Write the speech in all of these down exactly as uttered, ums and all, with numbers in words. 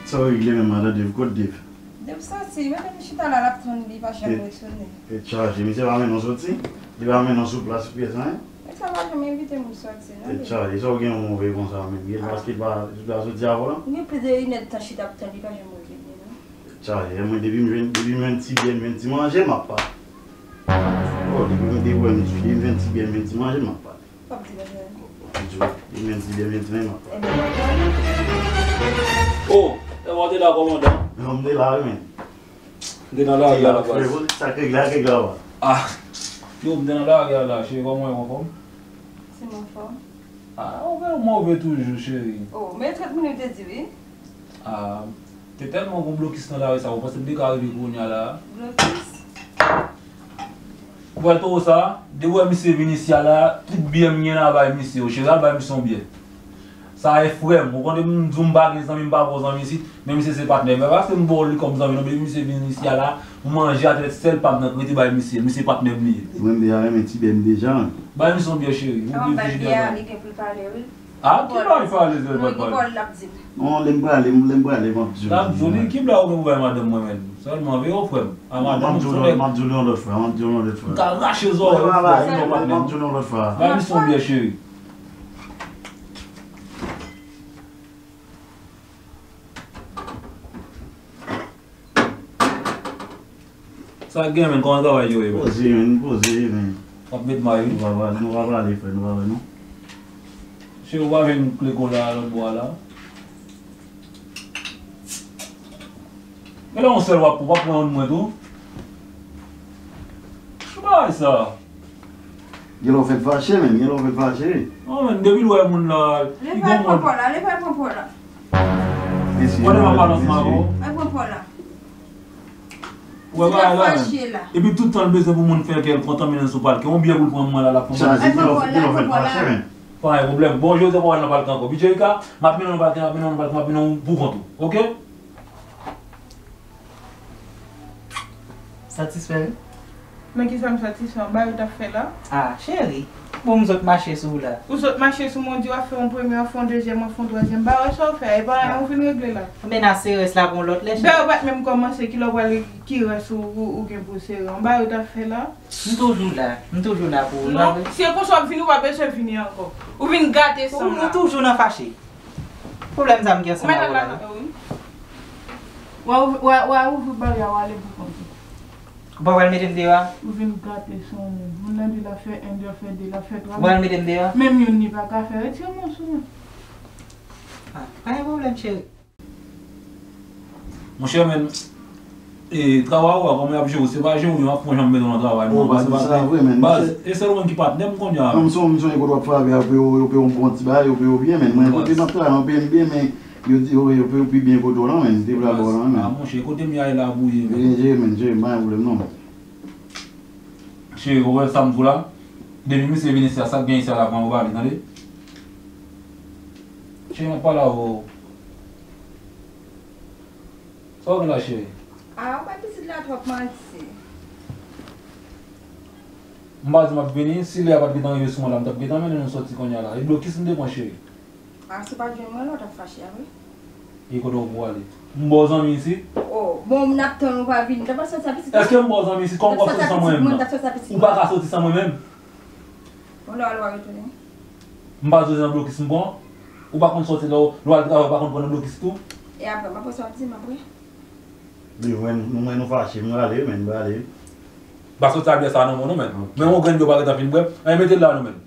Sa w regle menm an, Dave? Kot Dave? Dave soti, mete m chita la, l ap tann li, pa janm resonnen. Tèt chaje, misye pa mennen w soti? Li pa mennen w sou plas pyès anyen? Nèg sa pa janm envite moun soti, non. Tèt chaje, sa w gen yon move konsa menm? Gen paske l pa, li pa soti avè w la? M gen plis de inèdtan chita ap tann li, pa janm regle non. Tèt chaje, mwen depi m jwenn, depi m jwenn ti byen, m jwenn ti manje, m ap pale. Oh, depi m, depi m jwenn ti byen, m jwenn ti byen, m jwenn ti manje, m ap pale. W ap di bagay. Di, li menm di, li menm di, menm ap pale. Oh, e mwen te la, kòmandan. Non, m te la, wi, men. M te nan lari a la, baz. Sa k regle a, k regle a, wa. Ah, yo, m te nan lari a la, cheri, kòman w ye, w anfòm? Se m anfòm. Ah, ou gen move toujou, cheri. Oh, men trant minit te di, wi. Ah, te tèlman gon blokis nan lari sa, ou panse m te ka rive kounye a la? Blokis? Ou wè towo sa, depi w wè misye vin isi a la, tout biyè m gen la bay misye, ou cheri, al bay misye yon biyè. Sa e frè m, ou konnen m di w m pa gen zanmi, m pa bon zanmi isit, men misye se patnè m. E pa paske m ba w li kòm zanmi non, men depi misye vin isi a la, m manje a tèt sèl pa m nan k rete bay misye, misye patnè m li ye. Mwen m deja renmen ti biyè m deja. Bay misye yon biyè cheri, ou oblije bay biyè a. Li gen pou l pale, wi. Ah, ki bagay pale, sèl pa pale. Non, lè m prale, lè m prale, m ap di w. L ap di w, li, ki blag ou gen pou bay madanm mwen menm? Sèlman, veye w frè m. A madanm, m ap di w, m ap di w yon lòt fwa, m ap di w yon lòt fwa. M ka rache zòrèy w frè m, non, patnè m. M ap di w yon lòt fwa. Bay misye yon biyè, cheri. Sa k gen, menn? Kòman travay yo ye, menn? Poze, menn, poze, menn. W ap met may, wi. Nou pa pale, nou pa pale, frè, nou pa pale, non. Cheri, ou pa vin kle kola a lòt bò a la? Genlè yon sèl w ap pran, w ap pran youn mwen tou. Ki bagay sa? Genlè w fèk fache, menn, genlè w fèk fache. Non, menn, depi l wè moun la, li gon mòd. Leve al pran po la, leve al pran po la. Mesye, kote m ap anons m avè w? Al pran po la. Ou wè bagay la, menn. Epi tout tan l bezwen pou moun fè kè l kontan, mennen l sou palke. Yon biyè pou l pran mwen la, l ap pran mwen. Chaje, genlè w fèk fache, menn. Pa gen pwoblèm. Bon, jodi a w pa pral nan palke ankò. Bidjeyika, m ap mennen w nan palke, m ap mennen w nan palke, m ap mennen w pou kont ou. Oke? Satisfè, wi. Nan kisa m satisfè? Yon bagay ou t ap fè la? Ah, cheri. Bon, m sot mache sou ou la. Ou sot mache sou mwen, w di w ap fè yon premye, w ap fè yon dezyèm, w ap fè yon twazyèm. M pa wè sa w fè a. E pa anyen ou vin regle la. Menase rès la pou yon lòt lè, cheri. Dayè, ou pa t menm kòmanse, kilè w pral, ki rès ou, ou, ou gen pou w sere? Yon bagay ou t ap fè la? M toujou la. M toujou la pou ou. Non, si e konsa w ap vini, ou pa bezwen vini ankò. Ou vin gate san m la. Ou toujou nan fache. Pwoblèm sa m gen ansanm avè w la, wi. W a, w a, w a ouvri baryè a, w ale pou kont ou. Ou pa pral mete m deyò a? Ou vin gate san w menm. Moun nan di l ap fè en, li ap fè de, l ap fè twa. Ou pral mete m deyò a? Menm youn li pa ka fè. Retire men w sou mwen. Ah, pa gen pwoblèm, cheri. Monchè, men, e, travay ou a, kòman y ap jere w? Se pa jere w, y ap pran janm mennen w nan travay, non. Baz, e sèl ou menm ki patnè m kounye a. Non, m sonje, m sonje kote w ap frape a, yo peye w, yo peye w yon bon ti bagay, yo peye w byen, men mwen kote m ap travay, yo peye m byen, men yo di, yo, yo peye w pi byen kote w lan, men, te vle ba w lan, men. Ah, monchè, kote m ye a la bouyi, men. Jere, jere, men, jere, pa gen pwoblèm, non. Cheri, ou wè sa m di w la? Depi misye vin isi a, sa k gen isi a la, pran ou ba li, tande? Cheri, m ap pale avè w. Sa w gen la, cheri? Ah, ou bay pitit la twòp manti. M pa di m ap vini, si lè a pa t gentan rive sou mwen la, m t ap gentan mennen nou soti kounye a la. E blokis m te pran, cheri. Ah, si w pa t jwenn mwen la, w t ap fache a, wi. E kote w pou ale? M ba w zanmi isit? Oh, bon, n ap tann ou pa vini. T ap sòti a pitit la? Èske m ba w zanmi isit? Kòman w ap sòti san mwen menm nan? Ou pa ka sòti san mwen menm. Bon, lè w al, w a retounen. M pa sòti nan blokis m pran. Ou pa konn sòti lè w, lè w al travay, ou pa konn pran nan blokis tou? E apre, m ap wè sa w ap di m apre. Li wè nou, nou, nou fache, m rale, men, m rale. Pa sòti a byè sa non, non, men. Men yon grenn byè w pa gentan fin bwè. Anyen mete l la non, men.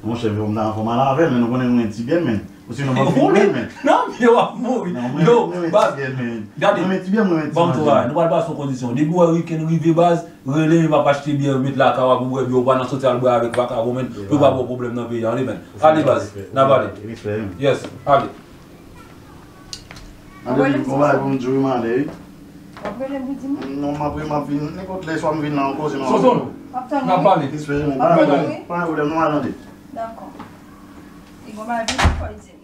Monchè, men, m ta anfòm al avè l, men nou konnen nou gen ti byen, men. Ou sinon, m ap fin bwè l, men. Non, men w ap mouri. Yo, baz, gade, ban m tou bagay, nou pral pase yon kondisyon. Depi w wè wikenn rive, baz, rele m, m ap achte byè, met lakay w pou bwè byè, ou pa nan sòti al bwè avèk vakabon, men, pou pa ba w pwoblèm nan peyi a, men. Ale, baz, n a pale. Yes, ale. Mande m yon bagay pou m di w, m ale, wi. W ap rele m pou di m? Non, m ap, m ap vin, nenpòt lè, swa m vin la, yon koze, m ap vin. Sozon, n ap pale. Espere m, pa gen pwoblèm, nou al tande. Dakò. Li gon bagay pou fò l di m li.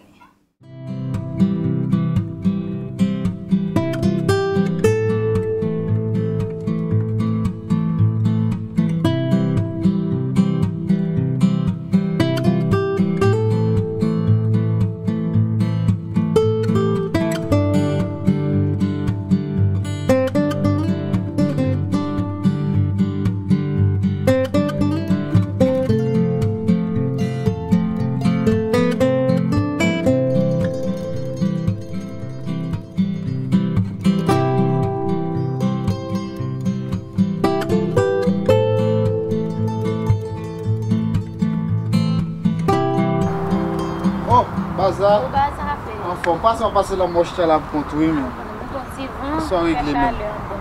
Anfòm, pase, w pase lanmò chita la pou kont ou, wi, men. Mwen pran ti van, sa w regle, men? Fè chalè anba.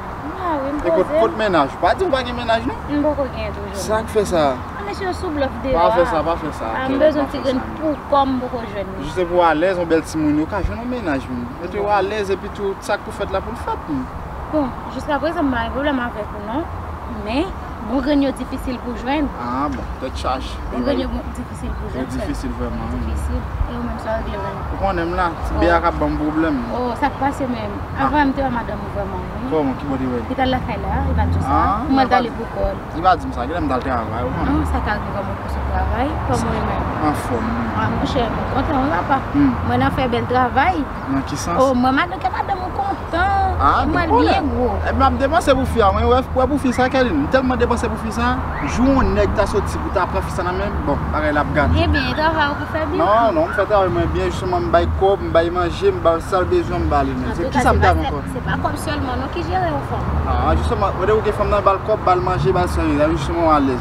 Ah wi, m poze. E kot, kot mennaj? Pa di w pa gen mennaj, non? M poko gen toujou. Sa k fè sa? Ah, mesye yo sou blòf deyò a. Pa fè sa, pa fè sa. Ah, m bezwen ti grenn pou kò m poko jwenn li. Jis pou w alèz, yon bèl timoun, ou ka jwenn yon mennaj, men. Mete w alèz, epi tou, sa k pou fèt la pou l fèt, men. Bon, jiska prezan m pa gen pwoblèm avèk ou non, men bon grenn yo difisil pou jwenn. Ah bon, tèt chaje. Bon grenn yo difisil pou jwenn, sè. Yo difisil vrèman, wi. Difisil. E ou menm sa w regle vrèman? Ou konnen m la, ti bè a k ap ban m pwoblèm. Oh, sa k pase menm? Avan m te wè madanm ou vrèman, wi. Kòman, ki bò te wè l? Li t al lakay la, li pa t di w sa. Ah, mwen t ale pou kò l. Li pa di m sa, genlè m t al travay, ou konnen. Ah, sa ka rive vrèman pou sou travay, kòman ou ye menm? Anfòm, wi. Ah, monchè, mwen kontan, wi, papa. Hmm. Mwen nan fè bèl travay. Nan ki sans? Oh, mwen madanm, kè madanm ou kontan. Ah, mwen byen gwo. Ebyen, m ap depanse pou fi a. Mwen wè, wè pou fi sa, Kèlin. M tèlman depanse pou fi sa. Jou yon nèg ta soti pou ta pran fi sa nan men m, bon, bagay la ap gate. Ebyen, e travay ou pou fè byen. Non, non, m fè travay mwen byen. Jisteman, m bay kòb, m bay manje, m ba l sa l bezwen, m ba li menm. Se kisa m ta vle ankò? Se pa kòb sèlman, non, ki jere yon fanm. Ah, jisteman, ou gen fanm nan, ba l kòb, ba l manje, ba l sa l bezwen. Jisteman, w alèz.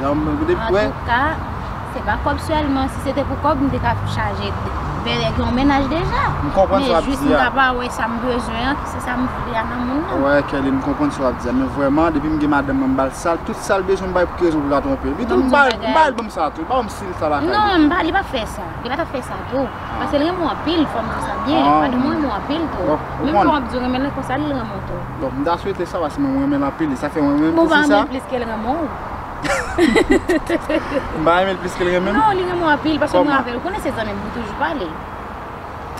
Depi wè. Antouka, se pa kòb sèlman. Si se te pou kòb, m te ka chaje bèlè gen yon mennaj deja. M konprann sa w ap di a. Men jis m ta pa wè sa m bezwen an, ki se sa m vle a nan moun nan. Wè, Kelly, m konprann sa w ap di a. Men vrèman, depi m gen madanm mwen, m ba l sa l, tout sa l bezwen, m bay pou ki rezon pou l ta twonpe l. Epitou, m ba l, m ba l ban m sa tou. Li pa ban m sil sa lakay li. Non, m pa, li pa fè sa. Li pa ta fè sa tou. Paske l renmen w anpil, fò m di w sa byen. Madanm mwen renmen w anpil tou. Menm jan w ap di w renmen l konsa, li renmen w tou. Bon, m ta swete sa, paske mwen, mwen renmen l anpil. Sa fè mwen renmen l plis ke sa. Bon, ou pa renmen l plis ke l renmen w? M pa renmen l plis ke l renmen m? Non, li renmen w anpil, paske mwen avè l, ou konnen se zanmi m, nou toujou pale.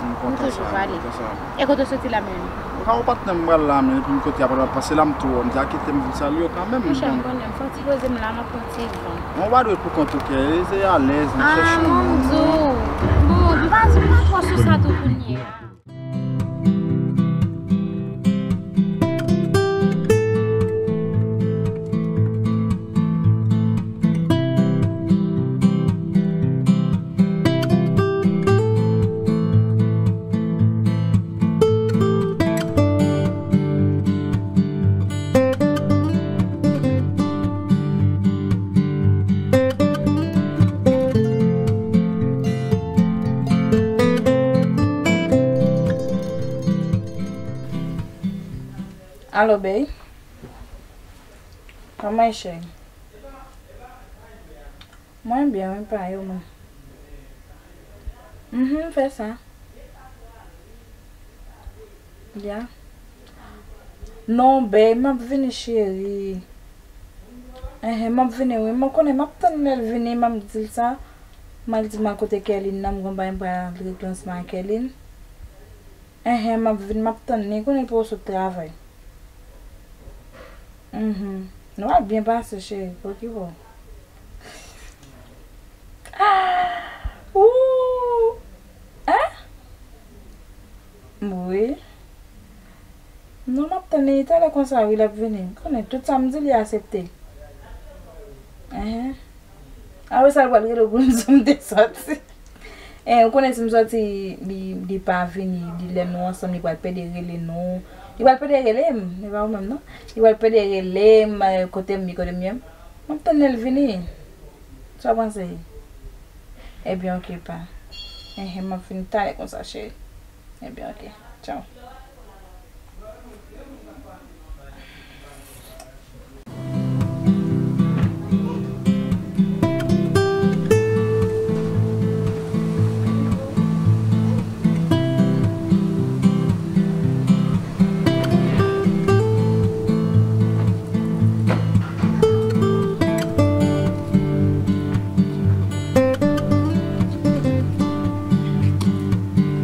M kontan sa, m kontan sa. E kote w soti la menm? Ou ka wè patnè m pral la, men epi m kote apre l ap pase la, m tou wè, m di a kite m vin salye w kanmenm. Monchè, m konnen, m fè yon ti poze m la, m ap pran ti van. Mwen pa dwe pou kont ou, kè, se alèz, m chèche yon moun. Ah, m di w. Bon, m pa, m pa twò sou sa tou kounye a. Alo, bae. Kòman e, cheri? Mwen byen, wi, pa yo, mwen. Mhm, fè sa. Ya. Non, bae, m ap vini, cheri. Enhen, m ap vini, wi. Mwen konnen m ap tann lè l vini, m ap di l sa. M al di m al kote Kèlin nan, m gon bagay m pral regle ansanm ak Kèlin. Enhen, m ap vin, m ap tann li. Konnen pou w sot travay. Mhm. Nou al byen pase, cheri. Okipe w. Ah! Ou! Hein? Wi. Non, m ap tann li talè konsa, wi, l ap vini. Konnen tout sa m di, li aksepte. Enhen. Apre sa, l pral rele w pou l di w m te sòti. Eh, ou konnen si m sòti, li, li pa vini, li lè nou ansanm, li pral pede rele nou. Li pral pede rele m, li pa ou menm non. Li pral pede rele m, eh, kote m ye, kote m ye. M ap tann lè l vini. Sa w panse? Ebyen, oke, pa. Enhen, m ap vini talè konsa, cheri. Ebyen, oke. Tchaw.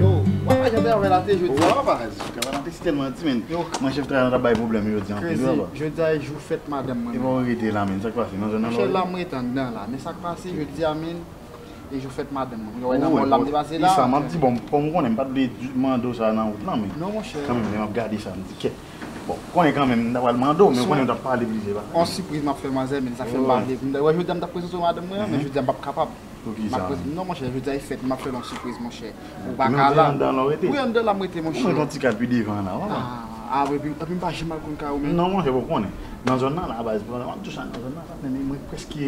Yo, w ap ajan travay la te jodi a. Ou wè, papa, travay la te si tèlman di, men. Yo. Mwen, chèf travay la t ap bay pwoblèm jodi a anpil, wi, papa. Jodi a e jou fèt madanm mwen. E pa w rete la, men, sa k pase? Nan zòn nan la w rete? Monchè, la m rete anndan la. Men sa k pase jodi a, men, e jou fèt madanm mwen. Ou wè nan mòl la m te pase la. Sa m ap di, bon, kòm ou konnen, m pa t vle di, mande w sa nan wout lan, men. Non, monchè. Kanmenm, lè m ap gade sa, m di, kèt. Bon, ou konnen kanmenm, m ta pral mande w, men ou konnen m t ap pale plis, se pa sa. On sipriz m ap fè manzè, men sa fè m pa vle. M wè jodi a m t ap prezante w madanm mwen, men jodi a m p ap kapab. Poukisa? M ap prezante, non, monchè, jodi a e fèt, m ap fè l on sipriz, monchè. Ou pa ka la. Wi, anndan la w rete? Wi, anndan la m rete, monchè. Ou mete yon ti kal pi devan la, wi. Ah, ah, epi, epi m pa janm al konn kay ou, men. Non, monchè, bon, ou konnen. Nan zòn nan la, baz, m ap di w sa, nan zòn nan, patnè, men mwen prèske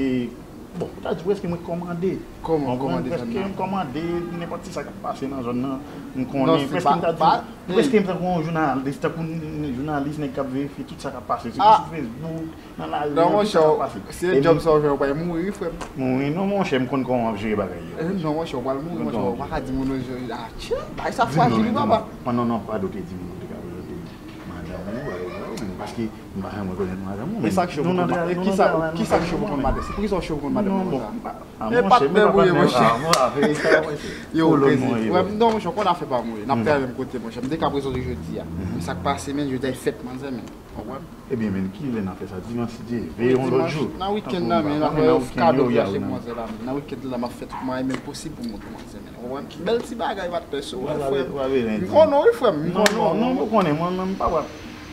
Bon, ou ta di prèske mwen kòmande. Kòman kòmande Prèske fanm m kòmande nenpòt ti sa k ap pase nan zòn nan. M Non, konnen se prèske pa- m ta di pa- prèske m tankou yon jounalis, tankou yon jounalis nèg k ap verifye tout sa k ap pase. Sitou Ah. Sou Facebook, nan lari, Non, tout sa k monchè, ap pase. si e djòb sa w fè, ou pa mouri, frè m. Mouri non, monchè, m konn kòman w ap jere bagay yo. Eh, non, monchè, ou pral mouri, monchè, ou pa ka di moun yo jere. Ah, tchè, bay sa frajil, wi, papa. Non, non, non, pa dote di moun kote ka prezante madanm ou, bagay sa yo, men paske m pa janm rekonèt madanm ou. Men sa k cho pou konn madanm? Ki sa k cho pou konn madanm? Se pou ki sa w cho pou konn madanm? Non, bon, Konsa? Ah, E monchè, patnè men pou ye, patnè, monchè. Ah, mwen avè sa, monchè. Yo, Kolòn krezi. Mwen ye, Frè bro. M, non, monchè, w konn afè pa mwen ye. N ap travay menm kote, monchè. M te ka prezante jodi a. Men sa k pase, men, jodi a e fèt manzè, men. Konprann? Ebyen, men, ki lè n ap fè sa? Dimanch, si Dye vle, yon lòt jou. Nan wikenn nan, men, n ap fè kado pou achte manzè la, men. Nan wikenn nan, m ap fè tout mwayen menm posib pou montre manzè, men. Konprann? Bèl ti bagay, patnè, so, frè m. M konnen, wi, frè m, m Non, konnen. non, non, ou konnen, mwen, mwen, m pa wè.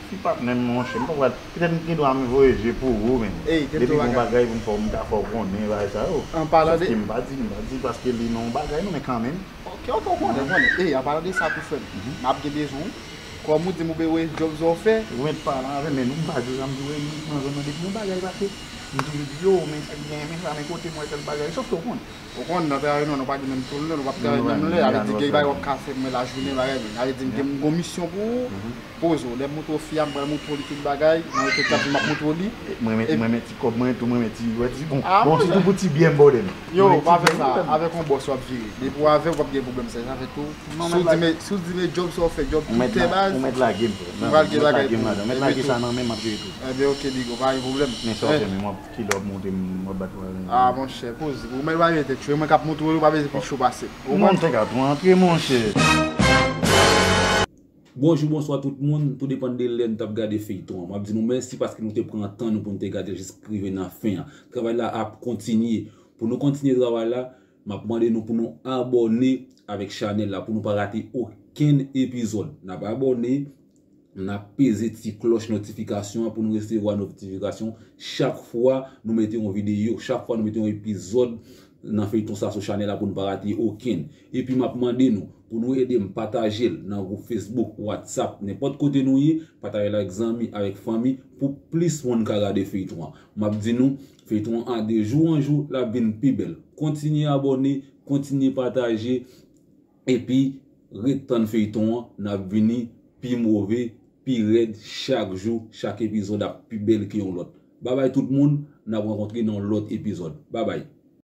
Si patnè m, monchè, m pa wè. Petèt m gen dwa m voye je pou ou, men. Ey, gen Depi dwa gon bagay. Bagay pou m fè w, m ka fè w konnen bagay sa yo. An palan de Sòf ke m pa di, m pa di paske li nan yon bagay, non, men kanmenm. Ok, ok, ou konnen, ou konnen. Ey, an palan de sa tou, frè m, m ap gen bezwen w. Kòm ou di m ou bezwen jòb sa w fè. Ou mèt pale avè m, men nou m pa di sa, m di w, ey, m nan zòn nan depi yon bagay pase. M toujou di, yo, men sa k gen, men sa, men kote m wè tèl bagay. Sòf ke ou konnen. Ou konnen, nan travay nou, nou pa gen menm toulè, nou p ap travay menm lè. Sa vle di, gen bagay w ap ka fè mwen lajounen, bagay, men. Sa vle di, m gen yon misyon pou ou. Poze w. Lè m montre w fi a, m pral montre w li tout bagay. Nan wikenn k ap vin, m ap montre w li. Mwen met, mwen met ti kòb mwen tou, mwen met ti, wè ti bon. Ah, Bon, monchè. Sitou pou ti byen m bòde m. Yo, Mwen pa ti fè byen sa. bòde m. Avèk yon bòs w ap vire. Depi w avè w, w p ap gen pwoblèm sa. Sa fè tou. Non, Si w mèt di men, si w di men jòb sa w fè, jòb Ou mèt tout tè la- baz. ou mèt lage m, frè. M pral gen bagay pou ou. Mèt lage sa nan men m, m ap jere tou. Enben, ok, bigo, pa gen pwoblèm. Men sa w fè, men m ap kilè w ap monte m, m ap bat ou avè m. Ah, monchè, poze. Ou mèt pa mete tchwe, mwen k ap montre w, ou pa bezwen pi cho pase. Ou Non, konprann? M te ka tou antre, monchè. Bonjou, bonswa tout moun, tou depann de lè nou t ap gade feyton an. M ap di nou mèsi paske nou te pran tan nou pou nou te gade l jis rive nan fen an. Travay la ap kontinye. Pou nou kontinye travay la, m ap mande nou pou nou abòne avèk chanèl la pou nou pa rate okenn epizòd. N ap abòne, n ap peze ti klòch notifikasyon an pou nou resevwa notifikasyon chak fwa nou mete yon videyo, chak fwa nou mete yon epizòd nan feyton sa sou chanèl la pou nou pa rate okenn. Epi m ap mande nou pou nou ede m pataje l nan gwoup Facebook, WhatsApp, nenpòt kote nou ye, pataje l avèk zanmi, avèk fanmi, pou plis moun ka gade feyton an. M ap di nou, feyton an de jou an jou, l ap vin pi bèl. Kontinye abòne, kontinye pataje, epi ret tann feyton an, n ap vini pi move, pi rèd chak jou, chak epizòd ap pi bèl ke yon lòt. Babay tout moun, n ap rankontre nan yon lòt epizòd. Babay.